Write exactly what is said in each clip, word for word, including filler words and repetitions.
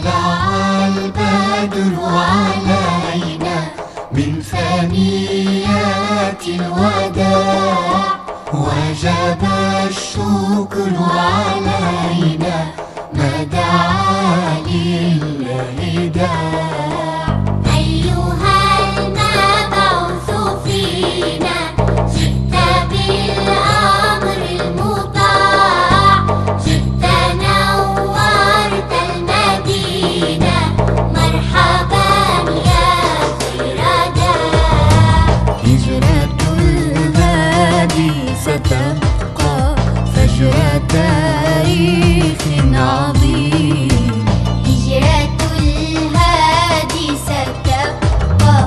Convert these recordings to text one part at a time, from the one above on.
طلع البدر علينا من ثنيات الوداع، وجب الشكر علينا ما دعا لله داع. أيها المبعوث فينا، جئت بالأمر المطاع، جئت نورت المدينة، مرحبا يا خير داع. هجرة الهادي ستبقى فجر تاريخ عظيم. هجرة الهادي ستبقى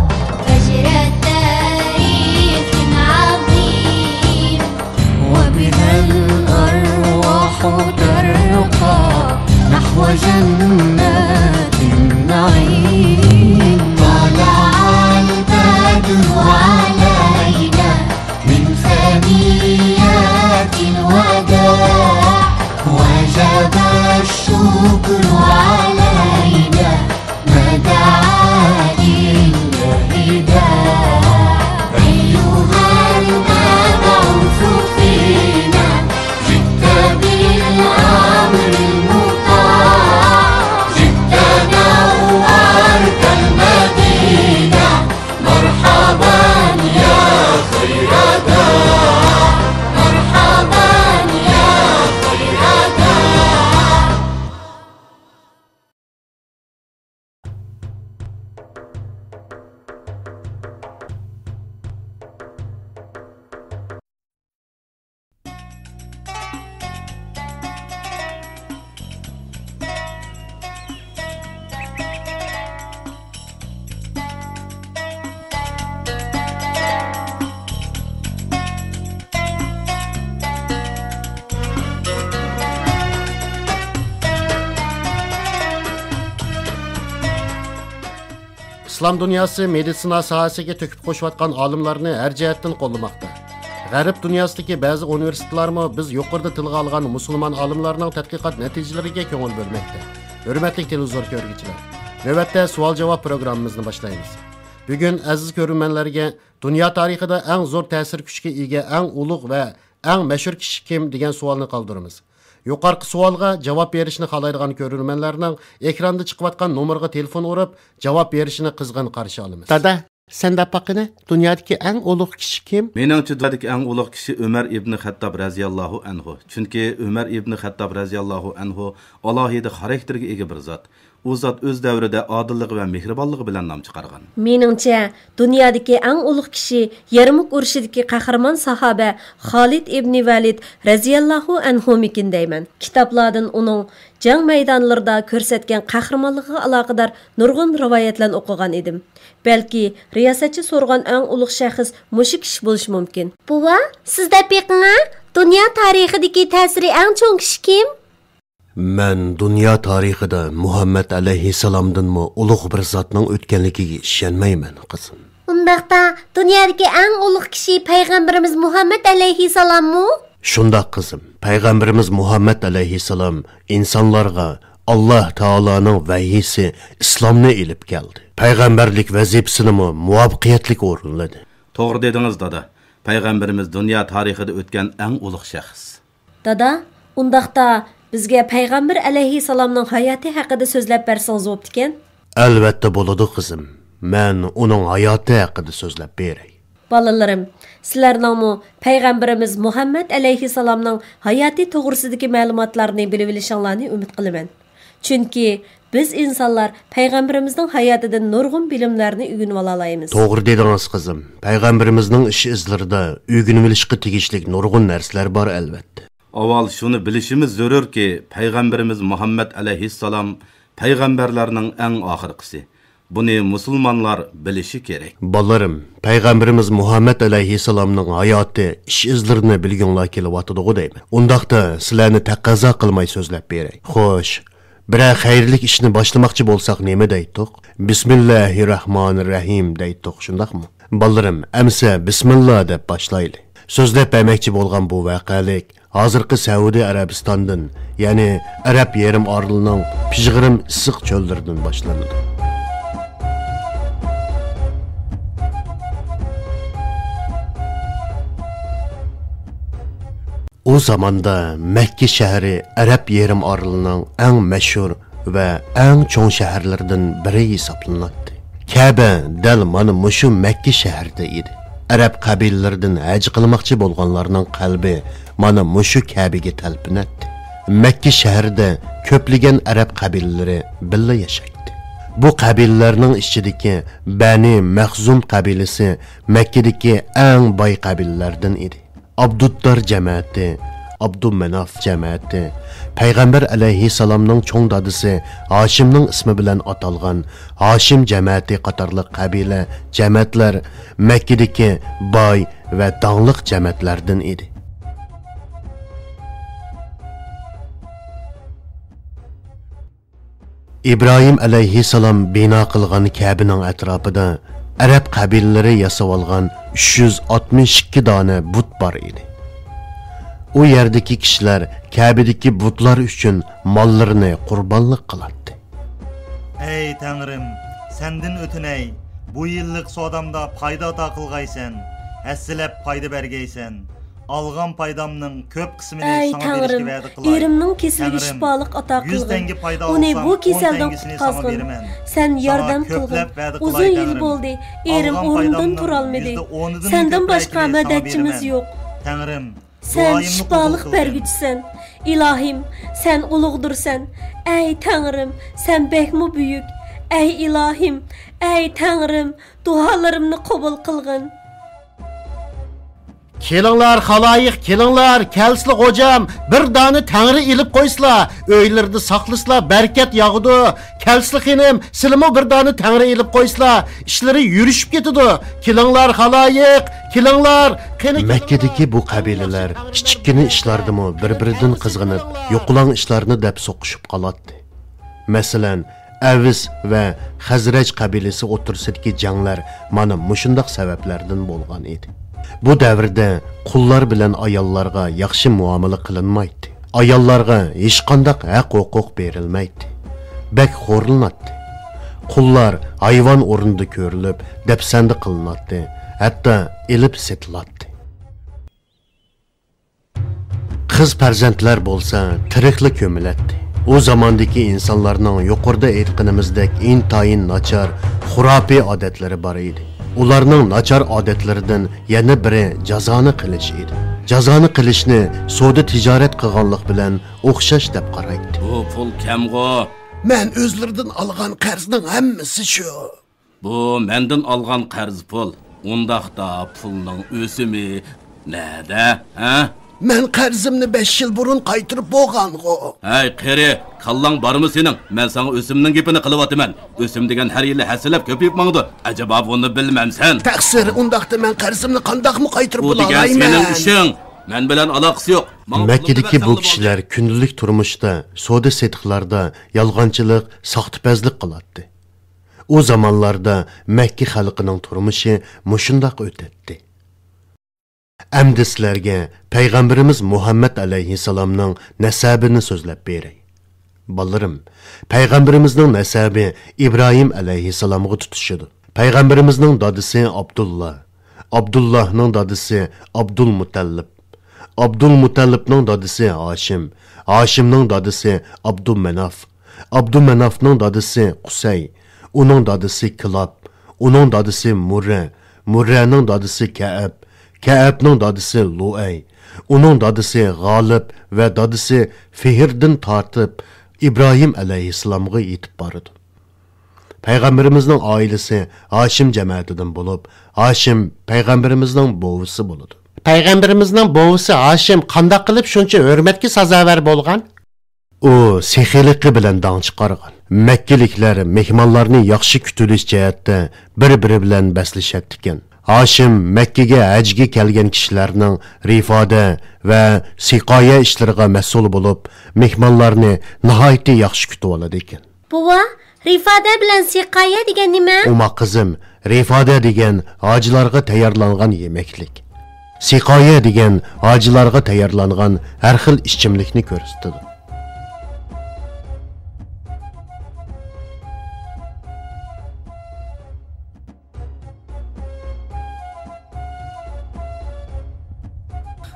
فجر تاريخ عظيم. وبها الأرواح ترقى نحو جنات النعيم. طلع البدر علينا من ثنيات الوداع، وجب الشكر علينا ما دعا لله داع. أيها المبعوث فينا، جئت بالأمر المطاع، جئت نورت المدينة، مرحبا يا خير داع، مرحبا يا خير داع. ئىسلام دۇنياسى مېدىتسىنا ساھەسىگە تۆھپە قوشۇۋاتقان ئالىملارنى ھەر جەھەتتىن قوللىماقتا. غەرب دۇنياسىدىكى بەزى ئۇنىۋېرسىتېتلارمۇ بىز يۇقىرىدا تىلغا ئالغان مۇسۇلمان ئالىملارنىڭ تەتقىقات نەتىجىلىرىگە كۆڭۈل بۆلمەكتە. ھۆرمەتلىك تېلېۋىزور كۆرگۈچىلەر، نۆۋەتتە سوئال-جاۋاب پروگراممىمىزنى باشلايمىز. بۈگۈن ئەزىز كۆرۈرمەنلەرگە دۇنيا تارىخىدا ئەڭ زور تەسىر كۈچكە ئىگە، ئەڭ ئۇلۇغ ۋە ئەڭ مەشھۇر كىشى كىم دېگەن سوئالنى قالدۇرىمىز. يۇقىرىقى سوئالغا جاۋاب بېرىشنى خالايدىغان كۆرۈرمەنلەرنىڭ ئېكراندا چىقىۋاتقان نومۇرغا تېلېفون ئۇرۇپ، جاۋاب بېرىشىنى قىزغىن قارشى ئالىمىز. دادا، سەن دەپ باققىنە، دۇنيادىكى ئەڭ ئۇلۇغ كىشى كىم؟ مېنىڭچە، دۇنيادىكى ئەڭ ئۇلۇغ كىشى ئۆمەر ئىبنى خەتتاب رەزىياللاھۇ ئەنھۇ. چۈنكى ئۆمەر ئىبنى خەتتاب رەزىياللاھۇ ئەنھۇ ئالاھىدە خاراكتېرگە ئىگە بىر زات. ئۇ زات ئۆز دەۋرىدە ئادىللىقى ۋە مېھرىبانلىقى بىلەن نام چىقارغان. مېنىڭچە، دۇنيادىكى ئەڭ ئۇلۇغ كىشى يەرمۇك ئۇرۇشىدىكى قەھرىمان ساھابە خالىد ئىبنى ۋەلىد رەزىياللاھۇ ئەنھۇمىكىن دەيمەن. كىتابلاردىن ئۇنىڭ جەڭ مەيدانلىرىدا كۆرسەتكەن قەھرىمانلىقىغا ئالاقىدار نۇرغۇن رىۋايەتلەرنى ئوقۇغان ئىدىم. بەلكى رىياسەتچى سورىغان ئەڭ ئۇلۇغ شەخس مۇشۇ كىشى بولۇشى مۇمكىن. بوۋا، سىز دەپ بېقىڭە، دۇنيا تارىخىدىكى تەسىرى ئەڭ چوڭ كىشى كىم؟ مەن دۇنيا تارىخىدا مۇھەممەد ئەلەيھىسسالامدىنمۇ ئۇلۇغ بىر زاتنىڭ ئۆتكەنلىكىگە ئىشەنمەيمەن، قىزىم. ئۇنداقتا، دۇنيادىكى ئەڭ ئۇلۇغ كىشى پەيغەمبىرىمىز مۇھەممەد ئەلەيھىسسالاممۇ؟ شۇنداق، قىزىم. پەيغەمبىرىمىز مۇھەممەد ئەلەيھىسسالام ئىنسانلارغا ئاللاھ تائالانىڭ ۋەھىيسى ئىسلامنى ئېلىپ كەلدى. پەيغەمبەرلىك ۋەزىپىسىنىمۇ مۇۋەپپەقىيەتلىك ئورۇنلىدى. توغرا دېدىڭىز، دادا. پەيغەمبىرىمىز دۇنيا تارىخىدا ئۆتكەن ئەڭ ئۇلۇغ شەخس. دادا، ئۇنداقتا بىزگە پەيغەمبەر ئەلەيھىسسالامنىڭ ھاياتى ھەققىدە سۆزلەپ بەرسىڭىز بوپتىكەن. ئەلۋەتتە بولىدۇ، قىزىم. مەن ئۇنىڭ ھاياتى ھەققىدە سۆزلەپ بېرەي. بالىلىرىم، سىلەرنىڭمۇ پەيغەمبىرىمىز مۇھەممەد ئەلەيھىسسالامنىڭ ھاياتى توغرىسىدىكى مەلۇماتلارنى بىلىۋېلىشىڭلارنى ئۈمىد قىلىمەن. چۈنكى بىز ئىنسانلار پەيغەمبىرىمىزنىڭ ھاياتىدىن نۇرغۇن بىلىملەرنى ئۆگىنىۋالالايمىز. توغرا دېدىڭىز، قىزىم. پەيغەمبىرىمىزنىڭ ئىش ئىزلىرىدا ئۆگىنىۋېلىشقا تېگىشلىك نۇرغۇن نەرسىلەر بار، ئەلۋەتتە. ئاۋۋال شۇنى بىلىشىمىز زۆرۈركى، پەيغەمبىرىمىز مۇھەممەد ئەلەيھىسسالام پەيغەمبەرلەرنىڭ ئەڭ ئاخىرقىسى. بۇنى مۇسۇلمانلار بىلىشى كېرەك. بالىلىرىم، پەيغەمبىرىمىز مۇھەممەد ئەلەيھىسسالامنىڭ ھاياتى، ئىش ئىزلىرىنى بىلگۈڭلار كېلىۋاتىدىغۇ دەيمەن. ئۇنداقتا سىلەرنى تەقەززا قىلماي سۆزلەپ بېرەي. خوش، بىرەر خەيرلىك ئىشنى باشلىماقچى بولساق نېمە دەيتتۇق؟ بىسمىللاھىررەھمانىررەھىم دەيتتۇق، شۇنداقمۇ؟ بالىلىرىم، ئەمسە بىسمىللا دەپ باشلايلى. سۆزلەپ بەرمەكچى بولغان بۇ ۋەقەلىك ھازىرقى سەئۇدى ئەرەبىستاندىن، يەنى ئەرەب يېرىم ئارىلىنىڭ پىژغىرىم ئىسسىق چۆللىرىدىن باشلىنىدۇ. ئۇ زاماندا مەككە شەھىرى ئەرەب يېرىم ئارىلىنىڭ ئەڭ مەشھۇر ۋە ئەڭ چوڭ شەھەرلىرىدىن بىرى ھېسابلىناتتى. كەبە دەل مانا مۇشۇ مەككە شەھىرىدە ئىدى. ئەرەب قەبىلىلىرىدىن ھەج قىلماقچى بولغانلارنىڭ قەلبى مانا مۇشۇ كەبىگە تەلپۈنەتتى. مەككە شەھىرىدە كۆپلىگەن ئەرەب قەبىلىلىرى بىللە ياشايتتى. بۇ قەبىلىلەرنىڭ ئىچىدىكى بەنى مەخزۇم قەبىلىسى مەككىدىكى ئەڭ باي قەبىلىلەردىن ئىدى. ئابدۇددار جەمەتى، ئابدۇمەناف جەمەتى، پەيغەمبەر ئەلەيھىسسالامنىڭ چوڭ دادىسى ھاشىمنىڭ ئىسمى بىلەن ئاتالغان ھاشىم جەمەتى قاتارلىق قەبىلە، جەمەتلەر مەككىدىكى باي ۋە داڭلىق جەمەتلەردىن ئىدى. ئىبراھىم ئەلەيھىسسالام بىنا قىلغان كەبىنىڭ ئەتراپىدا ئەرەب قەبىلىلىرى ياسىۋالغان ئۈچ يۈز ئاتمىش ئىككى دانە بۇت بار ئىدى. ئۇ يەردىكى كىشىلەر كەبىدىكى بۇتلار ئۈچۈن ماللىرىنى قۇربانلىق قىلاتتى. ئەي تەڭرىم، سەندىن ئۆتۈنەي، بۇ يىللىق سودامدا پايدا ئاتا قىلغايسەن، ھەسسىلەپ پايدا بەرگەيسەن. ئالغان پايدامنىڭ كۆپ قىسمىنى ئەي ساڭا بېرىشكە تەڭرىم، ۋەدە قىلاي. ئېرىمنىڭ كېسىلىگە تەڭرىم، شىپالىق ئاتا يۈز قىلغىن. تەڭگە پايدا ئۇنى ئالسام، بۇ ئون كېسەلدىن تەڭگىسىنى ساڭا قۇتقازغىن. بېرىمەن. سەن ساڭا ياردەم كۆپلەپ قىلغىن. ۋەدە ئۇزۇن قىلاي يىل تەڭرىم. بولدى، ئېرىم ئالغان ئورنىدىن پايدامنىڭ تۇرالمىدى. يۈزدە ئونىدىن سەندىن باشقا كۆپرەكىنى ساڭا مەدەتچىمىز بېرىمەن. يوق. تەڭرىم، سەن دۇئايىمنى قوبۇل شىپالىق قىلغىن. بەرگۈچىسەن. ئىلاھىم، سەن ئۇلۇغدۇرسەن. ئەي تەڭرىم، سەن بەكمۇ بۈيۈك. ئەي ئىلاھىم، ئەي تەڭرىم، دۇئالىرىمنى قوبۇل قىلغىن. كېلىڭلار، خالايىق، كېلىڭلار، كەلسىلا غوجام، بىر دانە تەڭرى ئېلىپ قويسىلا، ئۆيلىرىدە ساقلىسىلا، بەرىكەت ياغىدۇ. كەلسىلا خېنىم، سىلىمۇ بىر دانە تەڭرى ئېلىپ قويسىلا، ئىشلىرى يۈرۈشۈپ كېتىدۇ. كېلىڭلار، خالايىق، كېلىڭلار، قېنى كېلىڭلار. مەككىدىكى بۇ قەبىلىلەر كىچىككىنە ئىشلاردىمۇ بىر-بىرىدىن قىزغىنىپ، يوقىلاڭ ئىشلارنى دەپ سوقۇشۇپ قالاتتى. مەسىلەن، ئەۋس ۋە خەزرەج قەبىلىسى ئوتتۇرىسىدىكى جەڭلەر مانا مۇشۇنداق سەۋەبلەردىن بولغان ئىدى. بۇ دەۋردە قۇللار بىلەن ئاياللارغا ياخشى مۇئامىلە قىلىنمايتتى. ئاياللارغا ھېچقانداق ھەق-ھوقۇق بېرىلمەيتتى. بەك خورلىناتتى. قۇللار ھايۋان ئورنىدا كۆرۈلۈپ، دەپسەندە قىلىناتتى، ھەتتا ئېلىپ سېتىلاتتى. قىز پەرزەنتلەر بولسا تىرىكلا كۆمۈلەتتى. ئۇ زاماندىكى ئىنسانلارنىڭ يۇقىرىدا ئېيتقىنىمىزدەك ئىنتايىن ناچار، خۇراپىي ئادەتلىرى بار ئىدى. ئۇلارنىڭ ناچار ئادەتلىرىدىن يەنە بىرى جازانى قىلىش ئىدى. جازانى قىلىشنى سودا تىجارەت قىلغانلىق بىلەن ئوخشاش دەپ قارايتتى. بۇ پۇل كەمغۇ؟ مەن ئۆزلىرىدىن ئالغان قەرزنىڭ ھەممىسى شۇ. بۇ مەندىن ئالغان قەرز پۇل. ئۇنداقتا پۇلنىڭ ئۆسۈمى نەدە، ھە؟ مەن قەرزىمنى بەش يىل بۇرۇن قايتۇرۇپ بولغانغۇ. ھەي، قېرى، كاللاڭ بارمۇ سېنىڭ؟ مەن ساڭا ئۆسۈمنىڭ گېپىنى قىلىۋاتىمەن. ئۆسۈم دېگەن ھەر يىلى ھەسسىلەپ كۆپىيىپ ماڭىدۇ. ئەجەبا بۇنى بىلمەمسەن؟ تەقسىر، ئۇنداقتا مەن قەرزىمنى قانداقمۇ قايتۇرۇپ بولالايمەن؟ بۇ دېگەن سېنىڭ ئىشىڭ. مەن بىلەن ئالاقىسى يوق. ماڭا پۇلۇمنى بەرسەڭلا بولدى. مەككىدىكى بۇ كىشىلەر كۈندىلىك تۇرمۇشتا، سودا-سېتىقلاردا يالغانچىلىق، ساختىپەزلىك قىلاتتى. ئۇ زامانلاردا مەككە خەلقىنىڭ تۇرمۇشى مۇشۇنداق ئۆتەتتى. ئەمدى سىلەرگە پەيغەمبىرىمىز مۇھەممەد ئەلەيھىسسالامنىڭ نەسەبىنى سۆزلەپ بېرەي. بالىلىرىم، پەيغەمبىرىمىزنىڭ نەسەبى ئىبراھىم ئەلەيھىسسالامغا تۇتىشىدۇ. پەيغەمبىرىمىزنىڭ دادىسى ئابدۇللا، ئابدۇللانىڭ دادىسى ئابدۇلمۇتەللىپ، ئابدۇلمۇتەللىپنىڭ دادىسى ھاشىم، ھاشىمنىڭ دادىسى ئابدۇمەناف، ئابدۇمەنافنىڭ دادىسى قۇسەي، ئۇنىڭ دادىسى كىلاب، ئۇنىڭ دادىسى مۇررە، مۇررەنىڭ دادىسى كەئەب، كەئەبنىڭ دادىسى لۇئەي، ئۇنىڭ دادىسى غالىب ۋە دادىسى فىھردىن تارتىپ ئىبراھىم ئەلەيھىسسالامغا يېتىپ بارىدۇ. پەيغەمبىرىمىزنىڭ ئائىلىسى ھاشىم جەمەتىدىن بولۇپ، ھاشىم پەيغەمبىرىمىزنىڭ بوۋىسى بولىدۇ. پەيغەمبىرىمىزنىڭ بوۋىسى ھاشىم قانداق قىلىپ شۇنچە ھۆرمەتكە سازاۋەر بولغان؟ ئۇ سېخىيلىقى بىلەن داڭ چىقارغان. مەككىلىكلەر مېھمانلارنى ياخشى كۈتۈۋېلىش جەھەتتە بىر-بىرى بىلەن بەسلىشەتتىكەن. ھاشىم مەككىگە ھەجگە كەلگەن كىشىلەرنىڭ رىفادە ۋە سىقايە ئىشلىرىغا مەسئۇل بولۇپ، مېھمانلارنى ناھايىتى ياخشى كۈتۈۋالىدىكەن. بوۋا، رىفادە بىلەن سىقايە دېگەن نېمە؟ ئوماق قىزىم، رىفادە دېگەن ھاجىلارغا تەييارلانغان يېمەكلىك. سىقايە دېگەن ھاجىلارغا تەييارلانغان ھەر خىل ئىچىملىكنى كۆرسىتىدۇ.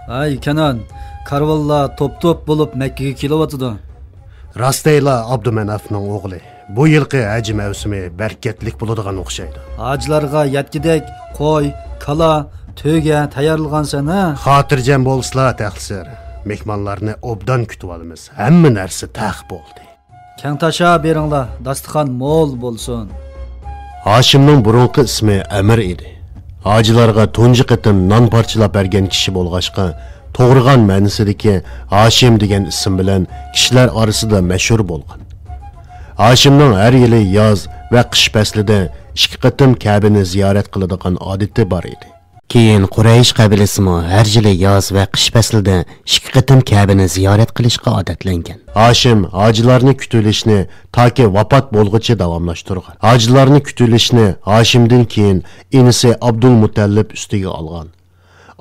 ھەي، كەنئان، كارۋانلار توپ-توپ بولۇپ مەككىگە كېلىۋاتىدۇ. راستەيلا، ئابدۇمەنافنىڭ ئوغلى، بۇ يىلقى ھەج مەۋسۇمى بەرىكەتلىك بولىدىغان ئوخشايدۇ. ھاجىلارغا يەتكۈدەك قوي، كالا، تۆگە تەييارلىغانسەن ھە؟ خاتىرجەم بولسىلا، تەقسىر. مېھمانلارنى ئوبدان كۈتۈۋالىمىز. ھەممە نەرسە تەق بولدى. كەڭ تاشا بېرىڭلار، داستىخان مول بولسۇن. ھاشىمنىڭ بۇرۇنقى ئىسمى ئەمىر ئىدى. ھاجىلارغا تۇنجى قېتىم نان پارچىلاپ بەرگەن كىشى بولغاچقا، توغرىغان مەنىسىدىكى ھاشىم دېگەن ئىسىم بىلەن كىشىلەر ئارىسىدا مەشھۇر بولغان. ھاشىمنىڭ ھەر يىلى ياز ۋە قىش پەسلىدە ئىككى قېتىم كەبىنى زىيارەت قىلىدىغان ئادىتى بار ئىدى. كېيىن قۇرەيش قەبىلىسىمۇ ھەر يىلى ياز ۋە قىش پەسلىدە ئىككى قېتىم كەبىنى زىيارەت قىلىشقا ئادەتلەنگەن. ھاشىم ھاجىلارنى كۈتۈۋېلىشنى تاكى ۋاپات بولغۇچە داۋاملاشتۇرغان. ھاجىلارنى كۈتۈۋېلىشنى ھاشىمدىن كېيىن ئىنىسى ئابدۇلمۇتەللىپ ئۈستىگە ئالغان.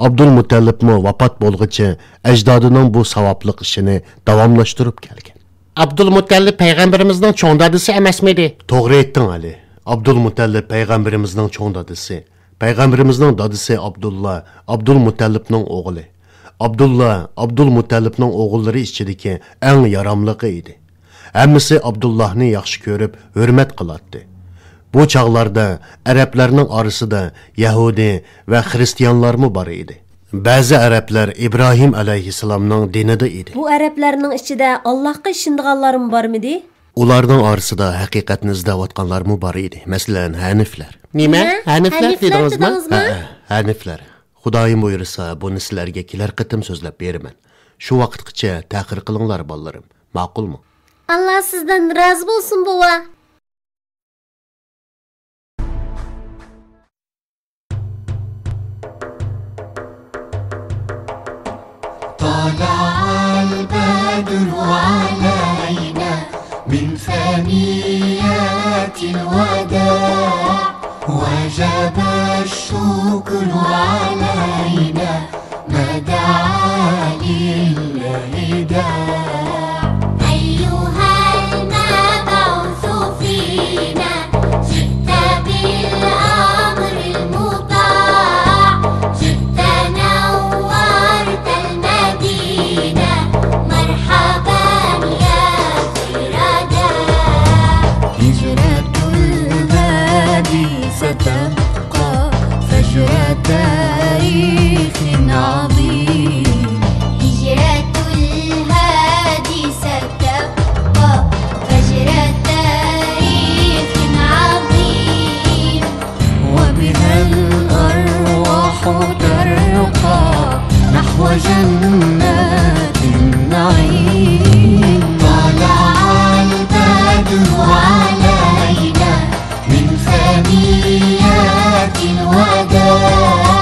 ئابدۇلمۇتەللىپمۇ ۋاپات بولغۇچە ئەجدادىنىڭ بۇ ساۋابلىق ئىشىنى داۋاملاشتۇرۇپ كەلگەن. ئابدۇلمۇتەللىپ پەيغەمبىرىمىزنىڭ چوڭ دادىسى ئەمەسمىدى؟ توغرا ئېيتتىڭ، ئەلى. ئابدۇلمۇتەللىپ پەيغەمبىرىمىزنىڭ چوڭ دادىسى. پەيغەمبىرىمىزنىڭ دادىسى ئابدۇللا، ئابدۇلمۇتەللىپنىڭ ئوغلى. ئابدۇللا ئابدۇلمۇتەللىپنىڭ ئوغۇللىرى ئىچىدىكى ئەڭ ياراملىقى ئىدى. ھەممىسى ئابدۇللاھنى ياخشى كۆرۈپ، ھۆرمەت قىلاتتى. بۇ چاغلاردا ئەرەبلەرنىڭ ئارىسىدا يەھۇدىي ۋە خىرىستىيانلارمۇ بار ئىدى. بەزى ئەرەبلەر ئىبراھىم ئەلەيھىسسالامنىڭ دىنىدا ئىدى. بۇ ئەرەبلەرنىڭ ئىچىدە ئاللاھقا ئىشىنىدىغانلارمۇ بارمىدى؟ ئۇلارنىڭ ئارىسىدا ھەقىقەتنى ئىزدەۋاتقانلارمۇ بار ئىدى. مەسىلەن، ھەنىفلەر. نېمە؟ نېمە؟ ھەنىفلەر ھەنىفلەر دېدىڭىزمۇ؟ دېدىڭىزمۇ؟ ھەئە، ھەنىفلەر. خۇدايىم بۇيرۇسا، بۇنى سىلەرگە كېلەر قېتىم سۆزلەپ بېرىمەن. شۇ ۋاقىتقىچە تەخىر قىلىڭلار، بالىلىرىم. ماقۇلمۇ؟ ئاللا سىزدىن رازى بولسۇن، بوۋا. طلع البدر علينا من ثنيات الوداع، وجب الشكر علينا ما دعا لله داع. أيها المبعوث فينا، جئت بالأمر المطاع، جئت نورت المدينة، مرحبا يا خير داع. هجرة الهادي ستبقى فجر تاريخ عظيم. هجرة الهادي ستبقى فجر تاريخ عظيم. وبها الأرواح ترقى نحو جنات النعيم. طلع البدر علينا من ثنيات الوداع،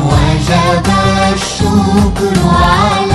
وجب الشكر علينا